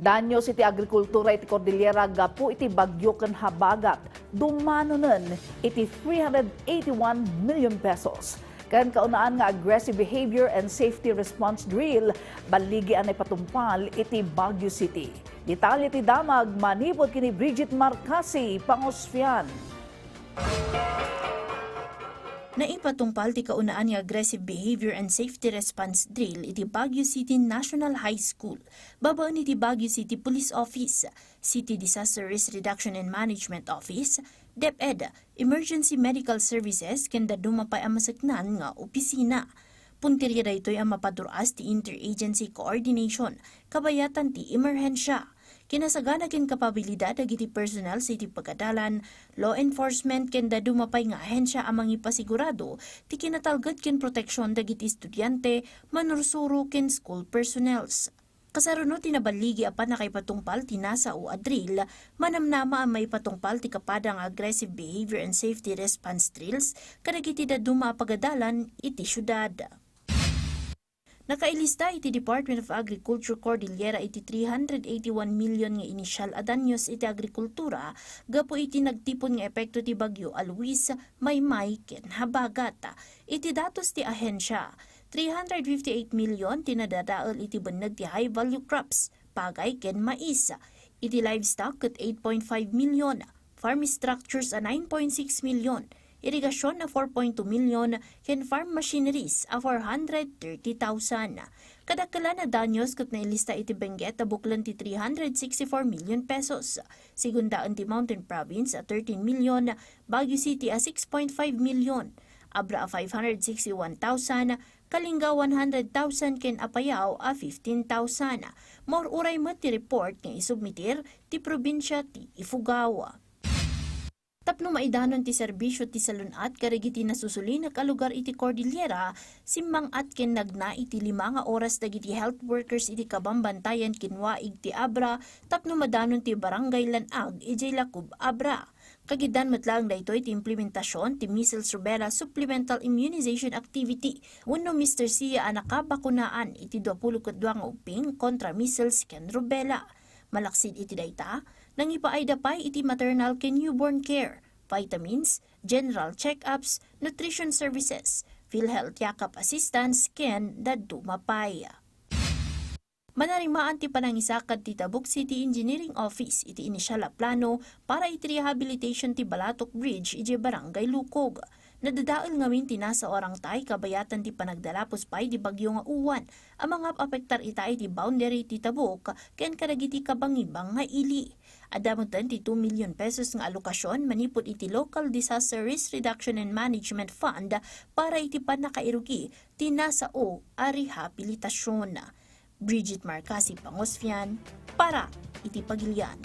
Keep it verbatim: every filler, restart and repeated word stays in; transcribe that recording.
Danyos iti agrikultura iti Cordillera gapu iti bagyo ken habagat, dumanonen iti three hundred eighty-one million pesos. Ken kaunaan nga aggressive behavior and safety response drill, balligi a naipatungpal iti Baguio City. Detalye ti damag manipud ken ni Bridget Marcasi, Pangosfian. Naipatungpal ti kaunaan nga aggressive behavior and safety response drill iti Baguio City National High School, babaen iti Baguio City Police Office, City Disaster Risk Reduction and Management Office, DepEd, Emergency Medical Services, ken dadduma pay a maseknan nga opisina. Puntirya daytoy a mapadur-as ti interagency coordination, kabayatan ti emerhensia. Kinasagana ken kapabilidad dagiti personnel iti pagadalan, law enforcement, ken dadduma pay nga ahensia a mangipasigurado ti kinatalged ken proteksion dagiti estudiante, manursuro, ken school personnels. Kasarunod ti naballigi a pannakaipatungpal ti nasao a drill, manamnama a maipatungpal ti kapada nga aggressive behavior and safety response drills kadagiti dadduma a pagadalan iti siudad. Nakailista iti Department of Agriculture Cordillera iti three hundred eighty-one million nga initial a danyos iti agrikultura gapu iti nagtipon nga epekto ti Bagyo Luis, Maymay, ken habagat. Iti datos ti ahensia, three hundred fifty-eight million ti nadadael iti benneg ti high value crops, pagay ken mais. Iti livestock ket eight point five million, farm structures a nine point six million, irigasion a four point two million, ken farm machineries a four hundred thirty thousand. Kadakkelan a danyos ket nailista iti Benguet a buklen ti three hundred sixty-four million pesos. Sigundaen ti Mountain Province a thirteen million, Baguio City a six point five million, Abra a five hundred sixty-one thousand, Kalinga one hundred thousand, ken Apayao a fifteen thousand. Maur-uray met ti report nga isubmitir ti probinsia ti Ifugao. Tapno maidanon ti serbisio ti salun-at kadagiti nasusulinek a lugar iti Cordillera, simmang-at ken nagna iti lima nga oras dagiti health workers iti kabambantayan ken waig ti Abra tapno madanon ti Barangay Lan-ag idiay Lacob, Abra. Kagiddan met laeng daytoy ti implementasion ti measles rubella supplemental immunization activity wenno Mister Sia a nakabakunaan iti duapulo ket dua nga ubbing kontra measles ken rubella. Malaksid iti dayta, nangipaayda pay iti maternal ken newborn care, vitamins, general check-ups, nutrition services, PhilHealth Yakap assistance, ken dadduma pay. Manarimaan ti panangisakad ti Tabuk City Engineering Office iti initial a plano para iti rehabilitation ti Balatok Bridge idiay Barangay Lukog. Nadadael ngamin ti nasao a rangtay kabayatan ti panagdalapos pay ti bagyo nga uwan a mangap-apektar ita iti boundary ti Tabuk ken kadagiti kabangibang nga ili. Adda metten ti two million pesos nga alokasyon manipud iti Local Disaster Risk Reduction and Management Fund para iti pannakairugi ti nasao a rehabilitasyon. Bridget Marcasi Pangosfian para iti Pagilian.